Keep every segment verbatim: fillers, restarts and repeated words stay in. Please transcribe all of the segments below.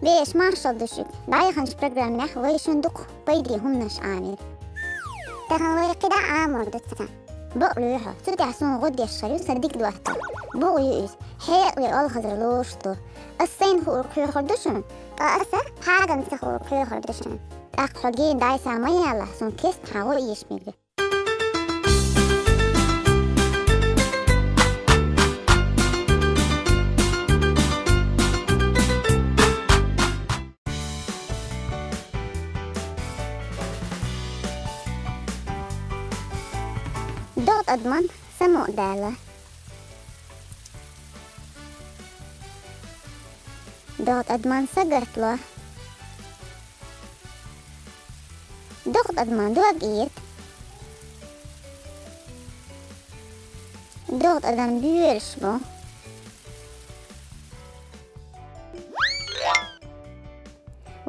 Вешан, маршал ду шуга. ДӀаяханчу программехь вай шуна дукха пайдехь хӀуманаш Ӏамийра. Тахана вай кхидӀа Ӏамор ду цхьа. Бакъ лоьхьа, цу тӀехь суна гӀо деш хир ю сан дика доттагӀа. Букъ ю иза. Хьекъале олхазар лоруш ду. Ас сайна хуург хьоьхур ду шуна, ткъа аса хьагана ца хуург хьоьхур ду шуна. ТӀаккха хьо гена дӀасса ма ялалахь, суна кестта хьан гӀо эша мегар ю. ДогӀу тӀадам самукъадала. ДогӀу тӀадам сагатла. ДогӀу тӀадам дог эта. ДогӀу тӀадам боьраш бу.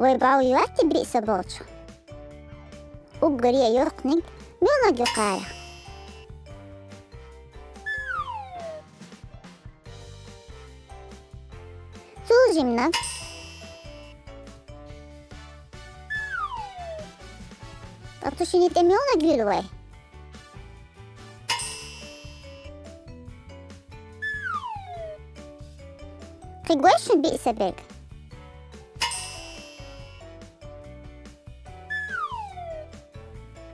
Вай бӀов йоьттий биъ са болчух? Уггаре а йоккханиг муьлнаг ю кхарах? Цул жиманиг. Ткъа цу шинна тӀе муьлнаг юьлу вай? Кхин гой шуна биъ са берг?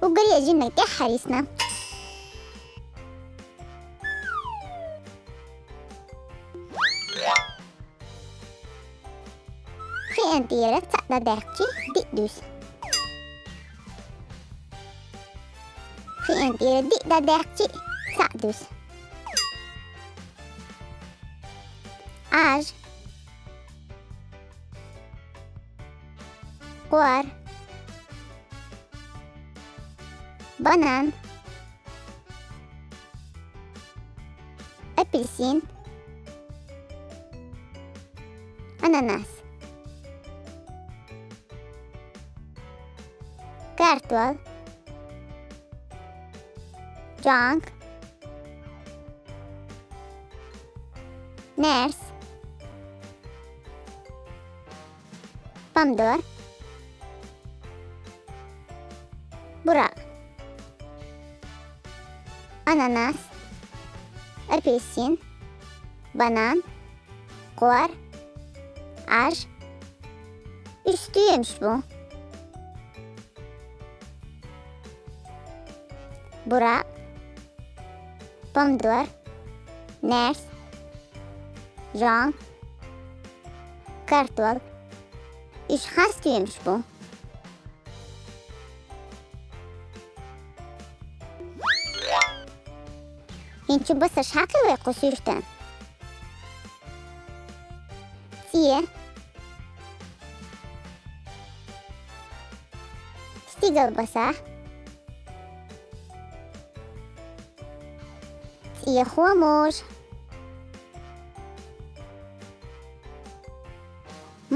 Уггаре а жиманиг тӀаьххьара йисна. Кхиъна тӀера цхьаъ дӀадаьккхича, диъ дуьсу. Кхиъна тӀера диъ дӀадаьккхича, цхьаъ дуьсу. Ӏаж. Кхор. Банан. Апельсин. Ананас. Картол. ЖӀонг. Наьрс. Помидор. Буракъ. Ананас. Апельсин. Банан. Кхор. Ӏаж. Уьш стоьмаш бу. Буракъ. Помидор. Наьрс. ЖӀонг. Картол. Уьш хьан стоьмаш бу? ХӀинца басарш хьакхий вай кху суьртана? ЦӀе. Стигалбаса. ЦӀехо морж.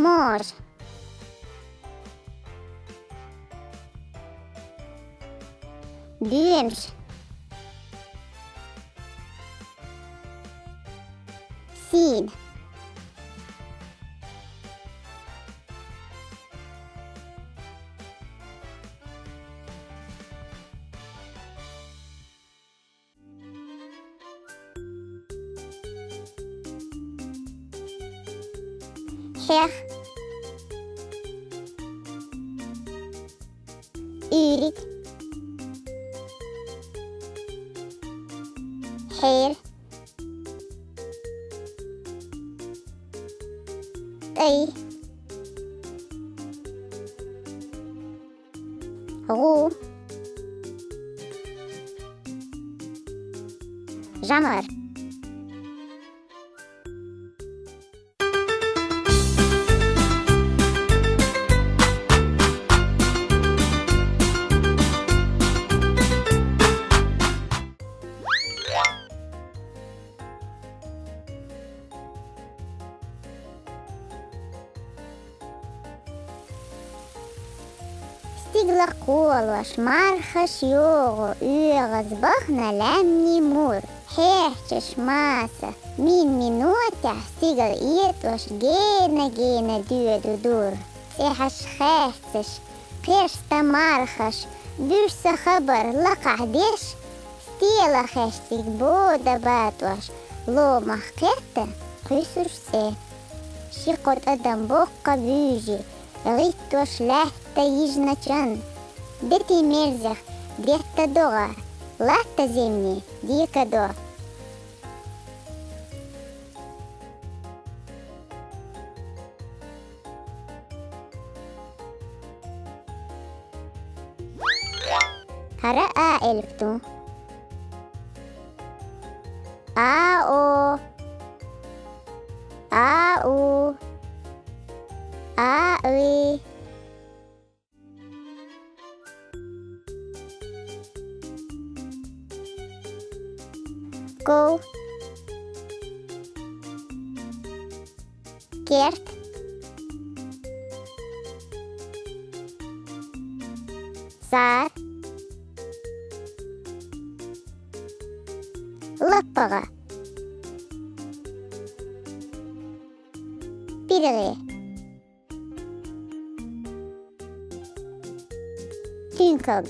Морж. Доьмаш. Сийна. Хьех. Уьйриг. Хьер. ТӀай. ГӀу. ЖӀамар. Стигалах кхолош, мархаш йогӀу, оьгӀаз бахана лаьмнийн мур. Эхчаш маса, мин минотехь сигал этӀош гена-гена доьду дур. ЦӀехьаш хаьццаш, кхерста мархаш, буьрса хабар лакхахь деш, стелахь хестиг бода батӀош, ломах кхетта кхуьйсуш цӀе. Ши-кхо тӀадам боккха буьйжи, гӀиттош лаьтта йижначан, дети мерзех детта догӀа, латта земни дика до. ХӀара а элп ду. А, о. А, у. А, и. Ков. Керт. Сар. ЛаппагӀа. ПиргӀи. Туьнкаг.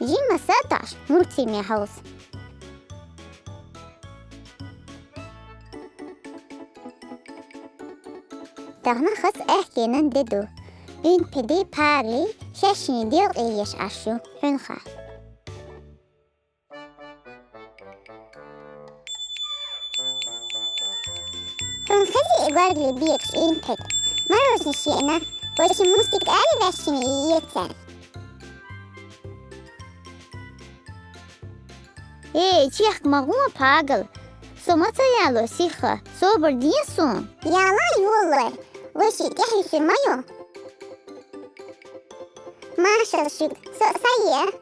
Жимма саташ мультфильме хьовса. Тахана хаза аьхкенан де ду. Уьнпеди Пагли шаьшшиний делкъе еш Ӏаш ю хьуьнха. Хьуна хезий и горгали бекаш Уьнпед? Мороженое шена, вай ши мустик али ваьшшиний и эцар. Эй, чехка ма гӀо, Пагал! Со ма ца яло сихха, собар де суна. Яла йоллой, вай ши тӀехьуьйсур ма ю. Маршал шуьга, со а схьае.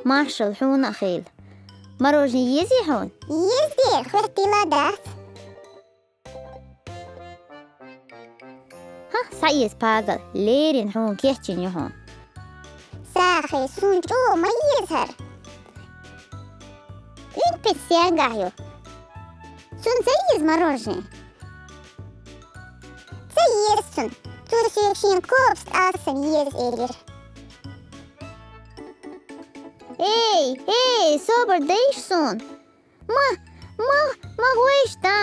Маршал хьуна а хила. Мороженое езий хьуна? Ездер, хӀоьттийла дац. ХӀа, схьаэца, Пагал, леррина хьуна кечйина ю хьуна. Сахи, суна чӀогӀа ма еза хӀара. Уьнпед стенгахь ю? Цунна ца еза мороженое? Ца еза цунна. Цо соьга шен копаст алсам еза элира. Эй, эй, собар дайша суна! Ма, ма, ма гӀойша, да?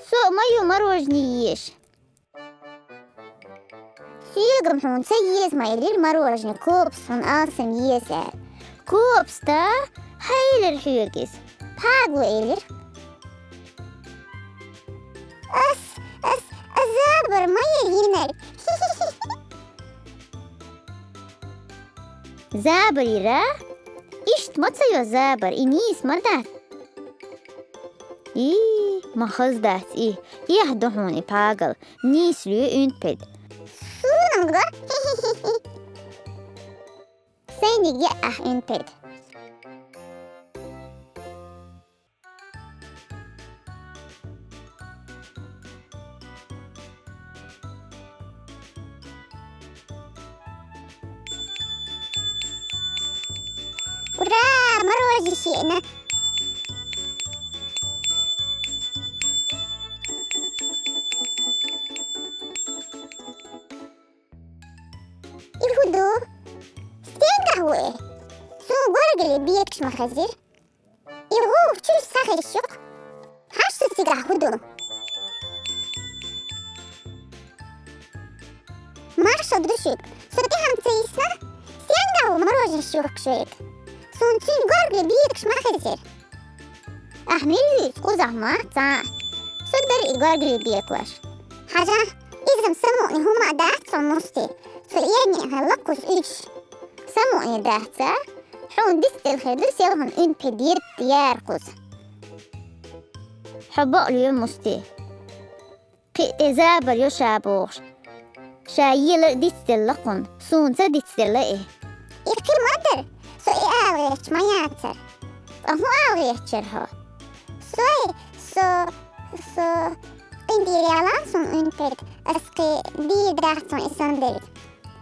Со а ма ю мороженое еша. Соьга-м хьуна ца еза ма элира мороженое, копаст хьуна алсам еза аьлла. Копаст, да? Хьан элира хьоьга иза? Пагало элира. Ас, ас, ас забар ма яр йинарг. Забар йира? Иштта ма ца йо забар, и нийса ма дац. И, ма хаза дац и, эхь ду хьуна и, Пагал, нийса лоь Уьнпед. Суна-м го? Сайниг яа ахь, Уьнпед. Ура, мороженое шена! И хӀун ду? Стенгахь ву и? Суна горгали бекаш ма хезира. И гӀовгӀа чуьра схьахезаш ю-кх. Хьажа, со цигахь хӀун ду. Маршал ду шуьга. Со тӀехьа-м ца йисна, стенгахь ву мороженое йохкуш верг? Суна цуьнан горгали бекаш ма хезира. Ахь мила вуьйцу кхузахь ма цхьаъ? Со дара и горгали бекалаш. Хьажа, иза-м самукъане хӀума а дац цхьа мусте. Со эрна а хьалла кхуза уьдуш. Самукъане дац, а? Хьуна дицделла хир ду селхана Уьнпед етта яра кхуза. Хьо бакъ лоь, мусте. Кхин а тӀе забар йо ша бохуш. Ша елар а дицделла кхунна, суна ца дицделла и. И кхин ма дара, со и ала гӀерташ ма яцара. Ткъа хӀун ала гӀертар хьо? Сой, со, со, къинтӀера ялан сона унпет, ас кхе дийр дац сона и санна дерг.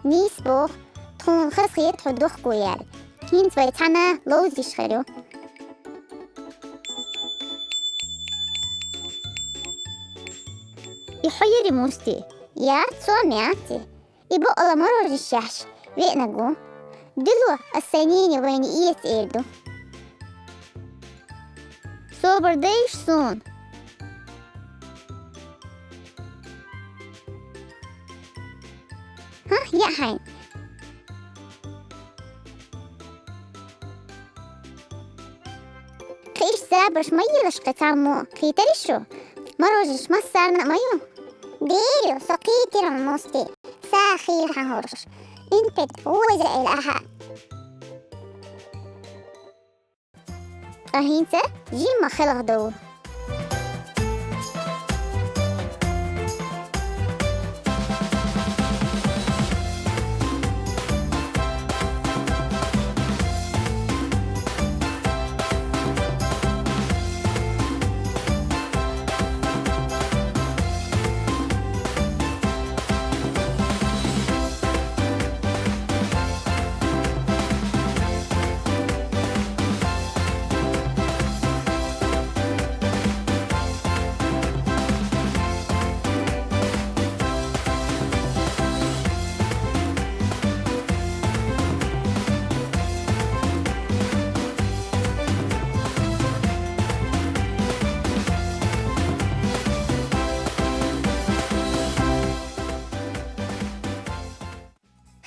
Нийса боху, тхуна хазахета хьо дохко яьлла. ХӀинца вай цхьаьна ловза йиш хир ю. И хьо яри, Мусти? Яц, со ма яц и. И бакъала мороженаш еш веанарг ву. Дило, ас сайн нене вайна эца эр ду. Собар дайша суна. ХӀа, яа хьайна. Кхин иштта забарш ма елаш кхин цхьаммо, кхийтарий шу? Мороженаш массарна а ма ю. Дийр ю, со кхийтира, Мусти. Са хийла хьан хӀорш. Унпет, вовза эла ахьа. Ткъа хӀинца жимма хелхадовла.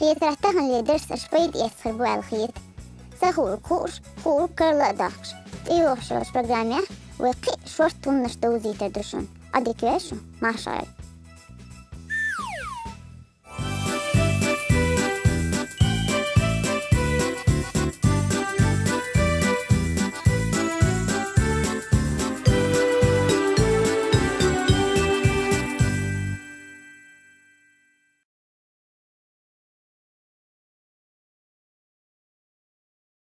Хетарехь, таханлера дарс аша пайда эцна хир бу аьлла хета. Ца хуург хууш, хуург карла а доккхуш, тӀейогӀуш йолчу программехь вай кхин а шортта хӀуманаш довзийтар ду шуна. Ӏадика йойла шу, марша Ӏойла.